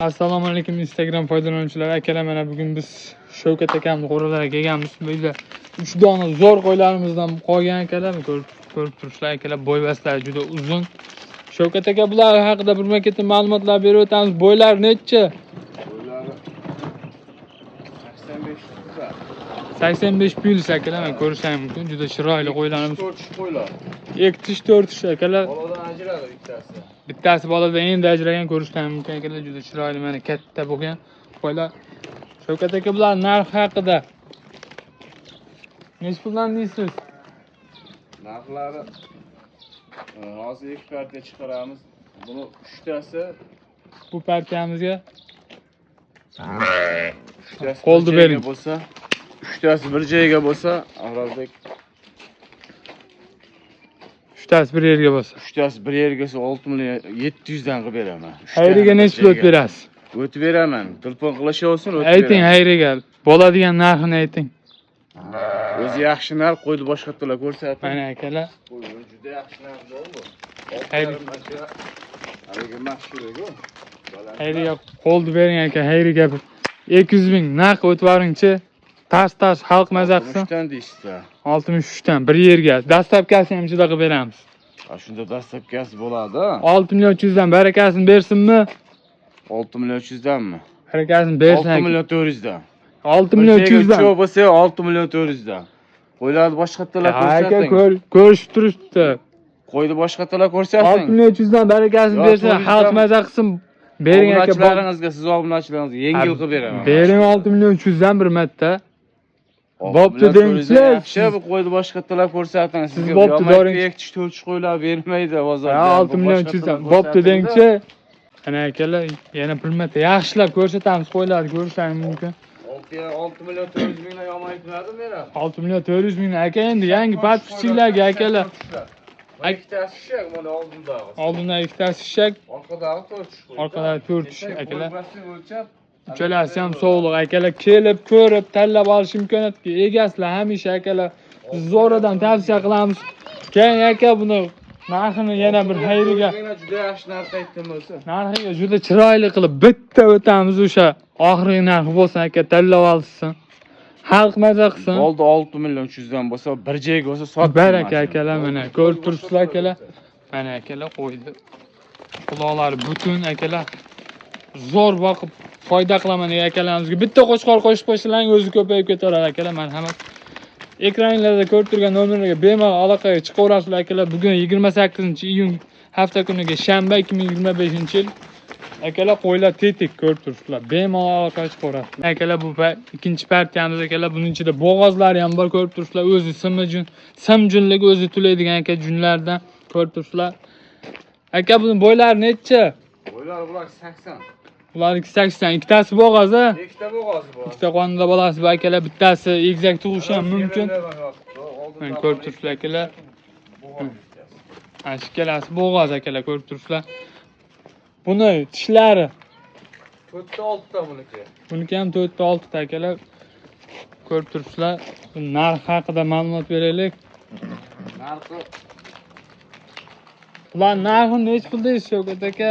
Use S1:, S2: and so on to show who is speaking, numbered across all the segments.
S1: Assalomu alaykum, Instagram foydalanuvchilari. Akalar, mana bugun biz Shavkat akamni qo'ralariga kelganmiz. Bu yerda 3 dona zo'r qo'ylarimizdan qolgan, akalar, ko'rib turibsizlar, akalar, bo'yvaslari juda uzun. Shavkat aka, bular haqida bir marta ma'lumotlar berib o'tamiz. Bo'ylari nechi?
S2: Bo'ylari 85 tuzar.
S1: 85 plyus, akalar, mana ko'rishingiz mumkin. Juda chiroyli qo'ylarimiz.
S2: To'rt tish qo'ylar.
S1: Ikki tish, to'rt tish, akalar.
S2: Boladan ajradi bittasi.
S1: Bittasi boladan endi ajragan, ko'rishlaring mumkin, akalar, juda chiroyli, mana katta bo'lgan qo'ylar. Shavkat aka, bular narxi haqida nechi puldan deysiz?
S2: Narxlari hozir ikki partiya chiqaramiz. Buni uchtasi
S1: Bu partiyamizga
S2: uchtasi
S1: Qo'lni
S2: bir joyga
S1: bering.
S2: bo'lsa, uchtasi bir joyga bo'lsa, Avrobek.
S1: Uchtasi bir yerga bo'lsa.
S2: Uchtasi bir yerga bo'lsa 6 million 700 dan qilib beraman.
S1: Xayriga
S2: Uchtani
S1: nechi
S2: bir
S1: pul
S2: joyga.
S1: berasiz?
S2: O'tib beraman. Telefon qilishaversin, o'tib
S1: Ayting,
S2: beraman.
S1: xayriga bo'ladigan narxini ayting.
S2: O'zi yaxshi narx qo'ydi, boshqa tillar ko'rsatib.
S1: Mana, akalar.
S2: Qo'y, juda yaxshi narx bo'ldi. Haligi mashhur-ku.
S1: Xayriga qo'lni bering, aka, xayriga bir 200 ming naq o'tib yuboringchi. Tars tars xalq maza qilsin.
S2: 63dan deysiz.
S1: 63 dan bir yerga. Доставка sini ham ichida qilib beramiz.
S2: Ha, shunda доставка si bo'ladi.
S1: 6 million 300 dan barakasini bersinmi?
S2: 6 million 300 danmi?
S1: Barakasini bersin.
S2: 6
S1: aka.
S2: million 400 dan.
S1: 6 million 300 dan.
S2: Cho'q bo'lsa 6 million 400 dan. Qo'ylarni boshqa tillar
S1: Aka,
S2: ko'rsating.
S1: Ko'rishib turishibdi.
S2: Qo'yni boshqa tillar
S1: 6
S2: ko'rsating.
S1: million 300 dan barakasini
S2: Yo,
S1: bersin,
S2: 400
S1: xalq
S2: dan-
S1: maza qilsin. Bering, aka.
S2: Obunachilaringizga, siz obunachilaringizga yengil qilib beraman.
S1: Bering 6 million 300 dan bir marta.
S2: 6
S1: Bo'pti
S2: million 400 dan.
S1: dengchi.
S2: Yaxshi, bu qo'yni boshqa tillar ko'rsating. Sizga
S1: Bo'pti,
S2: yomon
S1: doring.
S2: ikki tish, to'rt tish qo'ylar bermaydi bozorda.
S1: Ha, 6
S2: Bu
S1: million
S2: boshqa
S1: 300 dan.
S2: tillar
S1: Bo'pti
S2: ko'rsating.
S1: dengchi. Ana, akalar, yana bir marta yaxshilab ko'rsatamiz qo'ylarni, ko'rishlaring mumkin.
S2: 6 million 400 mingdan yomon aytmadim men.
S1: 6 million 400 ming, aka, endi yangi подписчик larga, akalar.
S2: Ikkitasi eshak, mana oldindagi.
S1: Oldindan ikkitasi eshak,
S2: Orqadagi to'rt tish qo'y.
S1: Orqadagi to'rt tish, akalar.
S2: O'lchab.
S1: Uchalasi ham sog'liq, akalar, kelib ko'rib tanlab olish imkoniyatiga egasizlar hamisha, akalar. Zo'radan tavsiya qilamiz. Keling, aka, buni narxini yana bir xayriga
S2: Juda yaxshi narx aytdim o'zi.
S1: Narxiga juda chiroyli qilib bitta o'tamiz, o'sha oxirgi narxi bo'lsin, aka, tanlab olsin. Xalq maza qilsin.
S2: Bo'ldi, 6 million 300 dan bo'lsa, bir joyga bo'lsa sotdim.
S1: Baraka, akalar, mana ko'rib turibsizlar, akalar. Mana, akalar, qo'ydi. Quloqlari butun, akalar. Zo'r boqib foyda qilaman degan akalarimizga bitta qo'chqor qo'shib qo'ysalar, o'zi ko'payib ketaveradi, akalar. Marhamat. Ekranlarda ko'rib turgan nomerlarga bemalol aloqaga chiqaverasizlar, akalar. Bugun 28-iyun, hafta kuniga shanba, 2025-yil. Akalar, qo'ylar tetik, ko'rib turibsizlar. Bemalol aloqaga chiqaverasizlar. Akalar, bu ikkinchi partiyamiz, akalar, buning ichida bo'g'ozlari ham bor, ko'rib turibsizlar. O'zi simi jun, sim junlik, o'zi to'laydigan, aka, junlardan ko'rib turibsizlar. Aka, buni bo'ylari nechi?
S2: Bo'ylari bular 80.
S1: Bularniki 80, ikkitasi bo'g'oz, a?
S2: Ikkita bo'g'ozi bor.
S1: Ikkita qonida bolasi bor, akalar, bittasi egizak tug'ishi ham mumkin. Mana ko'rib turibsizlar, akalar. Ana shu ikkalasi bo'g'oz, akalar, ko'rib turibsizlar. Buni tishlari
S2: To'rtta oltita buniki.
S1: Buniki ham to'rtta oltita, akalar. Ko'rib turibsizlar. Bu narx haqida ma'lumot beraylik.
S2: Narxi
S1: Ular narxi nechi pul deysiz, Shavkat aka?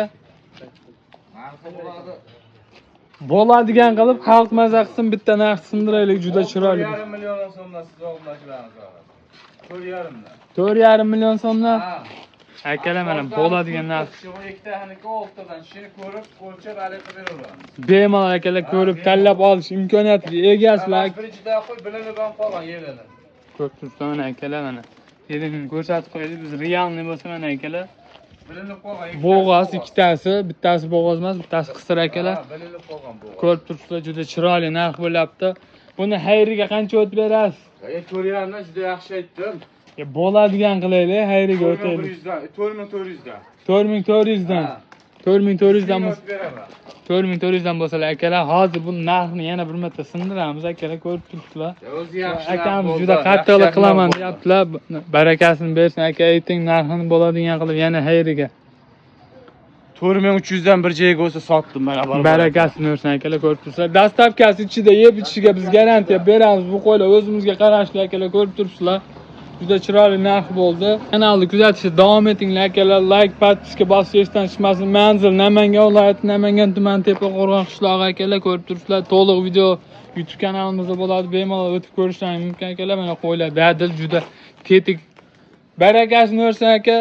S2: Narxi bo'ladi.
S1: Bo'ladigan qilib, xalq maza qilsin, bitta narx sindiraylik, juda chiroyli.
S2: 4,5 million so'mdan siz obunachilaringiz oladi. 4,5dan.
S1: 4,5 million so'mdan.
S2: Ha.
S1: Akalar, mana bo'ladigan narx.
S2: Shu ikkitaniki oltidan shuni ko'rib, o'lchab alik qilib beraveramiz.
S1: Bemalol, akalar, ko'rib tanlab olish imkoniyatiga egasizlar.
S2: Birinchida qo'y bilinib ham qolgan yerini.
S1: Ko'rib turibsizlar, mana, akalar, mana. Yerini ko'rsatib qo'ydik. Biz реальный bo'lsa, mana, akalar.
S2: Bilinib qolgan.
S1: Bo'g'oz ikkitasi, bittasi bo'g'oz emas, bittasi qisir, akalar.
S2: Ha, bilinib qolgan bo'g'oz.
S1: Ko'rib turibsizlar, juda chiroyli narx bo'lyapti. Buni xayriga qancha o'tib berasiz?
S2: 4,5dan juda yaxshi aytdim.
S1: Ya, bo'ladigan qilaylik, xayriga
S2: 4 million
S1: o'taylik.
S2: 100 dan, 4 million 400 dan.
S1: 4400 dan.
S2: Ha.
S1: 4400 dan bo'lsa,
S2: O'tib beraman.
S1: 4400 dan bo'lsalar, akalar, hozir bu narxni yana bir marta sindiramiz, akalar, ko'rib turibsizlar.
S2: Ya, o'zi yaxshi narx
S1: Akamiz
S2: bo'ldi,
S1: juda
S2: yaxshi
S1: qattiqlik
S2: narx
S1: qilaman
S2: bo'ldi.
S1: deyaptilar. Barakasini bersin, aka, ayting narxini bo'ladigan qilib yana xayriga.
S2: 4 million 300 dan bir joyga bo'lsa sotdim mana bor.
S1: Barakasini bersin, akalar, ko'rib turibsizlar. Доставка si ichida yeb ichishiga biz garantiya beramiz. Bu qo'ylar o'zimizga qarashli, akalar, ko'rib turibsizlar. Juda chiroyli narx bo'ldi. Kanalni kuzatishda davom etinglar akalar. Like, подписка bosish esdan chiqmasin. Manzil Namangan viloyati, Namangan tumani, Tepaqo'rg'on qishlog'i akalar, ko'rib turibsizlar. To'liq video YouTube kanalimizda bo'ladi. Bemalol o'tib ko'rishlaring mumkin akalar. Mana qo'ylar dadil, juda tetik. Barakasini bersin aka.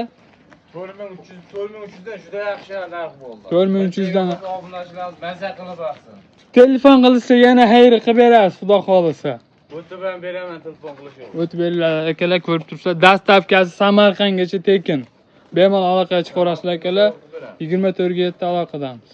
S2: 4300, 4300 dan juda yaxshi narx bo'ldi.
S1: 4300 dan.
S2: Obunachilar maza qilib boqsin.
S1: Telefon qilsa yana xayri qilib berasiz, xudo xohlasa.
S2: O'tib ham beraman, telefon qilish yo'q.
S1: O'tib beriladi akalar, ko'rib turibsizlar. Доставка si Samarqandgacha tekin. Bemalol aloqaga chiqaverasizlar akalar. 24 ga 7 aloqadamiz.